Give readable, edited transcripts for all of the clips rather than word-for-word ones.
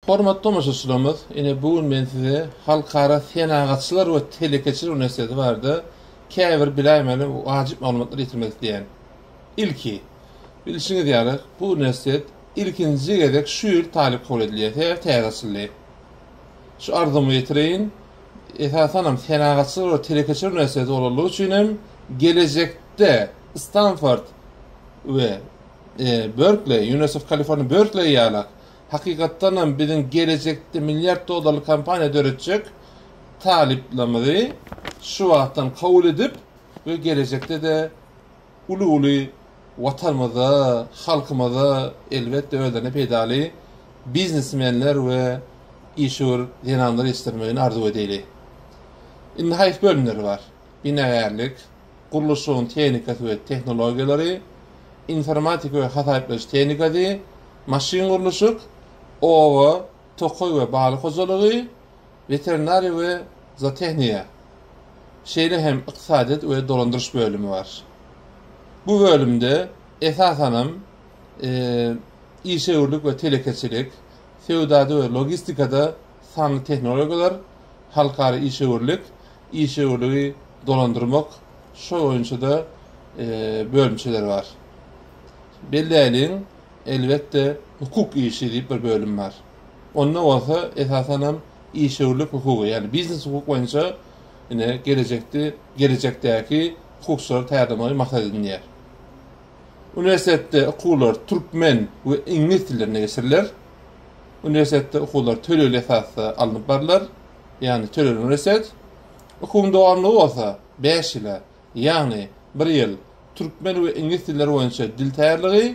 Hormatly tomaşaçylarymyz, ine bu gün men size Halkara senagatçylar we telekeçiler uniwersiteti barada käbir biläýmeli wajyp maglumatlary ýetirmek isleýän. Ilki, bilşiňiz ýaly, bu uniwersitet ilkinji gezek şu ýyl talyp kabul edilýär, sebäbi täze açyldy. Şu arzuwymy ýetireýin, esasanam senagatçylar we telekeçiler uniwersiteti bolanlygy üçin hem gelejekde Stanford we Berkley, University of California Berkeley ýalak Hakykatdanam biziň gelejekde milliard dollarlyk kompaniýa döretjek talyplarymyzy şu wagtdan kabul edip we gelejekde-de uly-uly Watanymyza, halkymyza elbetde özlerine peýdaly biznesmenler we işewür zenanlar ýetişdirmegini arzuw edeýli. Indi haýsy bölümleri bar? Binagärlik, gurluşygyň tehnikasy we tehnologiýalary, informatika we hasaplaýyş tehnikasy, maşyn gurluşyk, oba, tokaý we balyk hojalygy, weterinariýa we zootehniýa, şeýle hem ykdysadyýet we dolandyryş bölümi bar. Bu bölümde esasanam işewürlik we telekeçilik, söwdada we logistikada sanly tehnologiýalar, halkara işewürlik, işewürligi dolandyrmak şo boýunça-da bölümçeler bar. Belläýliň, elbetde, hukuk işi diýip bir bölüm bar. Onda bolsa esasanam işewürlik hukugy, ýagny biznes hukuk boýunça ine gelejekde gelejekdäki hukukçylary taýýarlamagy maksat edinýär. Uniwersitetde okuwlar türkmen we iňlis dillerinde geçiriler. Uniwersitetde okuwlar tölegli esasda alnyp barylar. Ýagny tölegli uniwersitet. Okuwyň dowamlygy bolsa 5 ýyla, ýagny bir ýyl türkmen we iňlis dilleri boýunça dil taýýarlygy,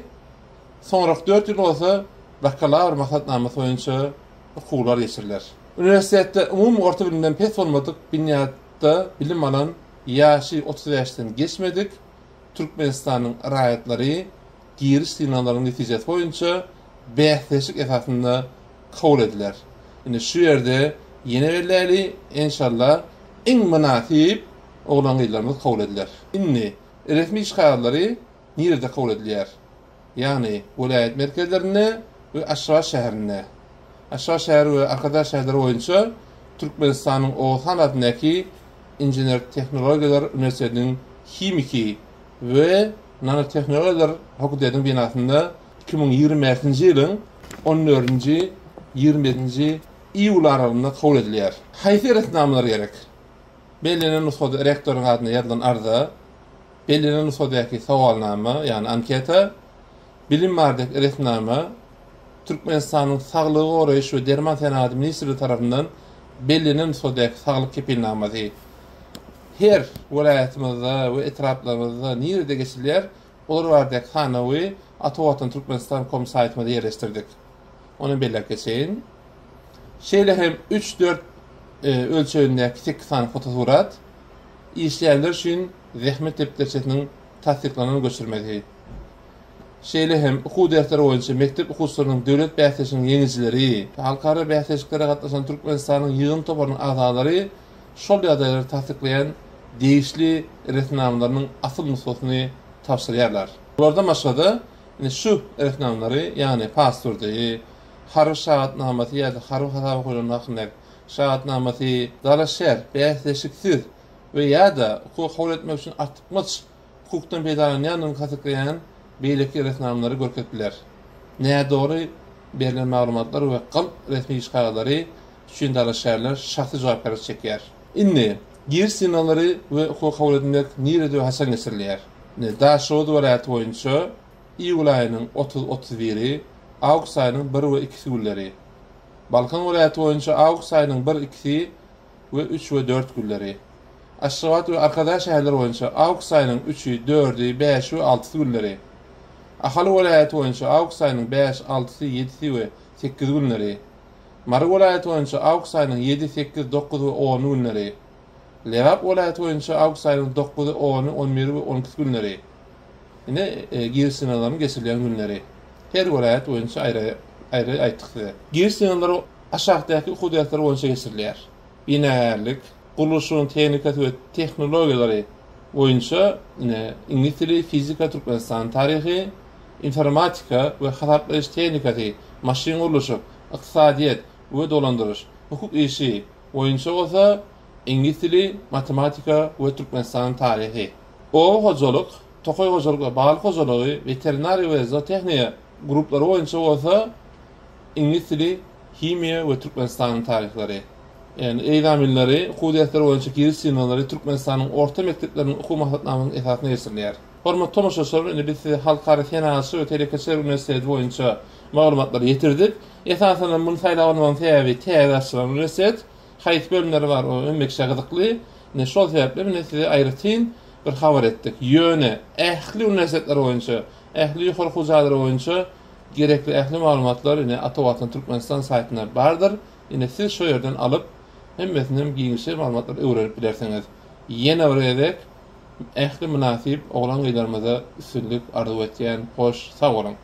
soňraky dört ýyl bolsa bakalawr maksatnamasy boýunça okuwlar geçiriler. Uniwersitetde umumy orta bilimden pes bolmadyk binýatda bilim alan ýaşy 35-den geçmedik Türkmenistanyň raýatlary giriş synaglarynyň netijesi boýunça bäsleşik esasynda kabul ediler. Indi şu ýerde ýene belläli, enşalla iň mynasyp oglan-gyzlarymyz kabul ediler. Indi resmi iş kagyzlary nirede kabul edilýär? Ýagny welaýat merkezlerinde we Aşgabat şäherinde. Aşgabat şäheri we Arkadag şäherleri boýunça Türkmenistanyň Oguzhan adyndaky Inžener-tehnologiýalar uniwersitetiniň himiki we nanotehnologiýalar fakultetiniň binasynda 2025-nji ýylyň on dördünji, 27-nji iýul aralygynda kabul edilýär. Haýsy resminamalar gerek? Bellenen nusgada rektoryň adyna ýazylan arza, bellenen nusgadaky sowalnama, ýagny anketa, bilim baradaky resminama, Türkmenistanyň Saglygy goraýyş we derman senagaty ministrligi tarapyndan bellenen nusgadaky saglyk kepilnamasy. Her welaýatymyzda we etraplarymyzda nirede geçirilýär, olar baradaky sanawy Ata Watan Türkmenistan kom saýtymyzda ýerleşdirdik. Ony belläp geçeýin. Şeýle hem üç-dört ölçegindäki sekiz sany fotosurat, işleýänler üçin zähmet depderçesiniň tassyklanan göçürmesi. Şeýle hem okuw dersleri boýunça mekdep okuwçylarynyň döwlet bäsleşiginiň ýeňijileri, halkara bäsleşiklere gatnaşan Türkmenistanyň ýygyndy toparynyň agzalary şol ýagdaýlary tassyklaýan degişli resminamalarynyň asyl nusgasyny tabşyrýarlar. Bulardan başga-da, indi şu resminamalary, ýagny pasporty, harby şahadatnamasy ýa-da harby hasaba goýlandygy hakyndaky şahadatnamasy, dalaşgär, bäsleşiksiz we ýa-da okuwa kabul etmek üçin artykmaç hukukdan peýdalanýandygyny tassyklaýan beýleki resminamalary görkezip biler. Nädogry berlen maglumatlar we galp resmi iş kagyzlary üçin dalaşgärler şahsy jogapkärçilik çekýär. Indi, giriş synaglary we okuwa kabul edilmek nirede we haçan geçirilýär? Indi, Daşoguz welaýaty boýunça iýul aýynyň 30, 31-i, awgust aýynyň bir we ikisi günleri. Balkan welaýaty boýunça awgust aýynyň bir, ikisi we üç we dört günleri. Aşgabat we Arkadag şäherleri boýunça awgust aýynyň üçi, dördi, bäşi we altysy günleri. Ahal welaýaty boýunça awgust aýynyň bäş, altysy, ýedisi we sekizi günleri. Mary welaýaty boýunça awgust aýynyň ýedi, sekiz, dokuz we ony günleri. Lebap welaýaty boýunça awgust aýynyň dokuzy, ony, on biri we on ikisi günleri. Ine, giriş synaglarynyň geçirilýän günleri. Her welaýat boýunça aýry aýry aýtdyk size. Giriş synaglary aşakdaky okuw dersleri boýunça geçirilýär. Binagärlik, gurluşygyň tehnikasy we tehnologiýalary boýunça ine, iňlis dili, fizika, Türkmenistanyň taryhy, informatika we hasaplaýyş tehnikasy, maşyn gurluşyk, Ykdysadyýet we dolandyryş, Hukuk işi boýunça bolsa iňlis dili, matematika we Türkmenistanyň taryhy. Oba hojalyk, tokaý hojalyk we balyk hojalygy, weterinariýa we zootehniýa gruplary boýunça bolsa iňlis dili, himiýa we Türkmenistanyň taryhlary. Ýagny ekzamenleri, okuw dersleri boýunça giriş synaglary Türkmenistanyň orta mekdepleriniň okuw maksatnamasynyň esasynda geçirilýär. Hormatly tomaşaçylar, indi biz size Halkara senagatçy we telekeçiler uniwersiteti boýunça maglumatlary ýetirdik. Esasanam muny saýlap almagyň sebäbi täze açylan uniwersitet. Haýsy bölümleri bar, o hemme kişä gyzykly. Ine şol sebäpli indi size aýratyn bir habar etdik. Ýöne ähli uniwersitetler boýunça, ähli ýokary okuw jaýlary boýunça gerekli ähli maglumatlar ine Ata Watan Türkmenistan saýtynda bardyr. Ine siz şo ýerden alyp hemmesinden giňişje maglumatlary öwrenip bilersiňiz. Ýene bir gezek ähli mynasyp oglan-gyzlarymyza üstünlik arzuw etýän. Hoş sag boluň!